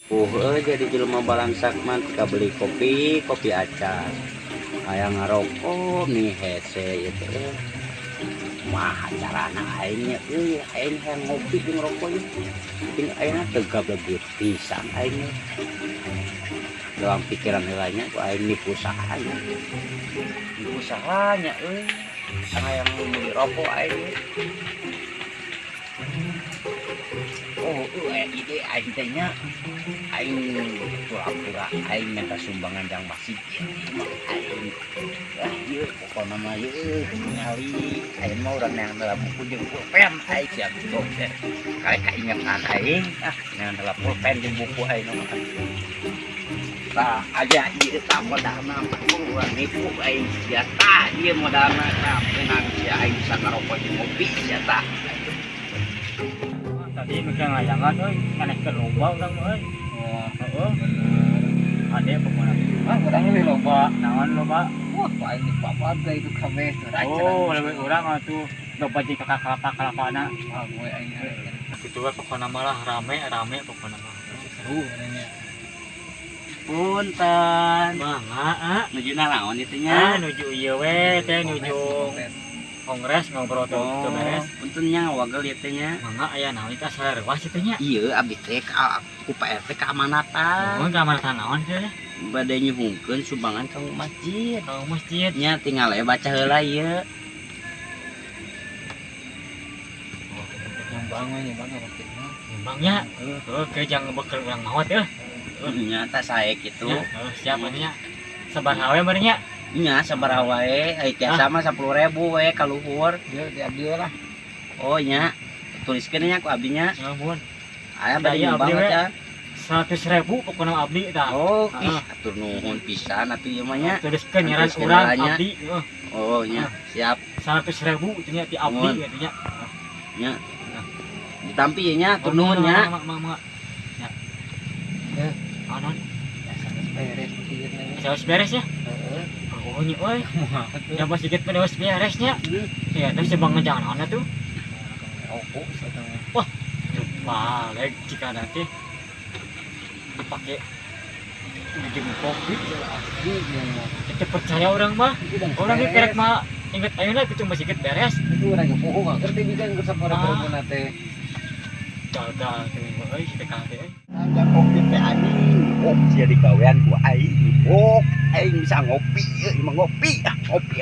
Jadi jelema balangsak mah tika beli kopi, kopi acan. Hayang ngarokok nih hese ieu teh. Mah carana aing nya euy, aing hayang ngopi jeung rokok ieu. Penting aing teu gableg pisan aing. Dalam pikiran heula nya ku aing nipu saha nya. Nipu saha nya euy. Hayang meuli rokok aing. Oh, ide aing teh nya. Aing pura-pura aing minta sumbangan jang masjid ieu aing. Ah ieu pokona mah ieu ningali aing mah urang neangan heula buku jeung pulpen aing siap dosen. Kali kaingetan aing ah neangan heula pulpen jeung buku aing mah. Tah aja ieu tah modalna urang nipu aing sia tah ieu modalna tah menang sia aing bisa ngarokok jeung ngopi sia tah. Tadi mikir ngayangan euy, aneh ke loba urang euy. Oh, heeh. Bener. Ade pokona. Ah, urang leuwih loba. Naon loba? Wah, paling di papat teh itu kabeh tuh. Oh, leuwih urang atuh loba jeung kakak kelapa-kelapana. Ah, gue aing. Kitu we pokona mah lah rame-rame pokona mah. Seru orangnya. Punten. Mangga, ah. Nuju naraon ieu teh nya? Ah, nuju ieu we teh nuju kongres ngobrol tuh oh, beres. Punten nya wagel ieu teh nya. Mangga aya naon teh sarewas ieu teh nya? Ieu abdi teh ku Pak RT keamanatan. Oh, keamanatan naon teh? Bade nyuhungkeun sumbangan ka masjid. Ka masjid. Nya tinggal we baca heula ieu. Nyumbang we nyumbang ka masjid mah. Nyumbang nya. Heeh, ke jangan bekel urang maot euy. Nya tah sae kitu. Siap nya. Sabaraha we meureun nya? Nya sabaraha wae, ai tiasa mah 10.000 we ka luhur. Ieu di abdi lah. Oh nya, tuliskeun nya ku abdi nya. Nuhun. Aya bade nyumbang aja. 100.000 pokona abdi tah. Oh, ih atur nuhun pisan atuh ieu mah nya. Tuliskeun nyaran urang abdi. Oh nya, siap. 100.000 itu nya ti abdi kitu nya. Nya. Ditampi ieu nya, atur nuhun nya. Nya. Ya. Anon. Beres ieu. Geus beres ya? Heeh. Oh nya euy. Ya pas sedikit pada beres nya. Ya terus sumbangan jangan naon atuh. Rokok sateuh. Wah, balik jika nanti dipakai bikin kopi asli itu percaya orang mah. Orang ini kerek mah inget ayeuna kitu masih sedikit beres. Itu orang ge poho ngerti bisa geus sapara berguna teh. Gagal teh euy si TKT euy. Jang kopi teh anjing, oh sia digawean ku aing. Oh, aing bisa ngopi euy, mah ngopi ah, ngopi.